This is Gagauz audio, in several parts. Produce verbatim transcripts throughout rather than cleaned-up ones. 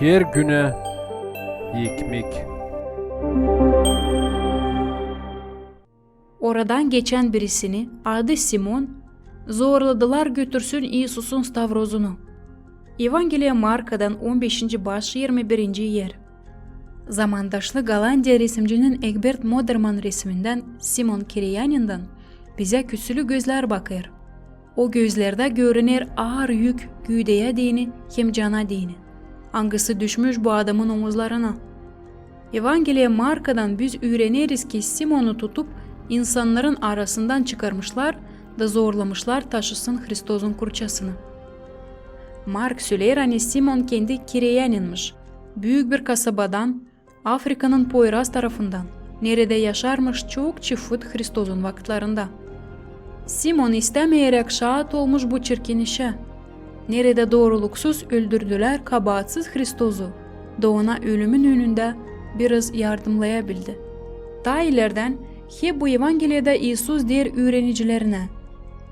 Her günä ekmek. Oradan geçän birisini, adı Simon, zorladılar götürsün İisusun stavrozunu. Evangeliya Markadan, on beşinci baş, irmi birinci er. Zamandaşlı Gollandiya resimcinin Egbert Moderman resimindän Simon Kireyanindän bizä küsülü gözlär bakêr. O gözlerdä görüner aar yük güüdeyä deyni hem cana deyni, angısı düşmüş bu adamın omuzlarına. Evangeliya Markadan biz üüreneriz, ki Simonu tutup, insannarın arasından çıkarmışlar da zorlamışlar taşısın Hristosun kruçasını. Mark söleer, ani Simon kendi Kireyaninmiş, büük bir kasabadan, Afrikanın poyraz tarafından, neredä yaşarmış çok çifut Hristosun vakıtlarında. Simon istämeyeräk şaat olmuş bu çirkin işä, neredä dooruluksuz öldürdülär kabaatsız Hristosu, da ona ölümün önündä biraz yardımlayabildi. Taa ilerdän hep bu Evangeliyada İisus deer üürenicilerinä: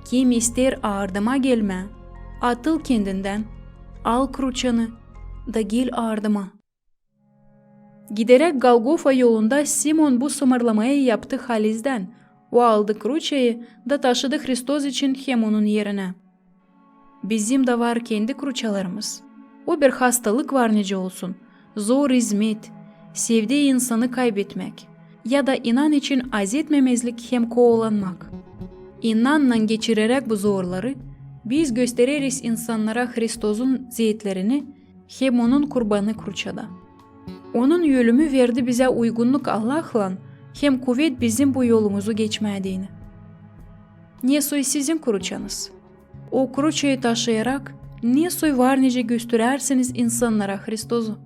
Kim isteer ardıma gelmää, atıl kendindän, al kruçanı da gel ardıma. Gideräk Golgofa yolunda Simon bu sımarlamayı yaptı halizdän. O aldı kruçayı da taşıdı Hristos için hem onun erinä. Bizim dä var kendi kruçalarımız. O bir hastalık var nicä olsun, zor izmet, sevdii insanı kaybetmäk ya da inan için azetmemezlik hem koolanmak. İnannan geçireräk bu zorları, biz göstereriz insannara Hristosun zeetlerini hem onun kurbanı kruçada. Onun ölümü verdi bizä uygunnuk Allahlan hem kuvet bizim bu yolumuzu geçmää deyni. Nesoy sizin kruçanız? O kruçayı taşıyarak, nesoy var nicä gösterärsiniz insannara Hristosu?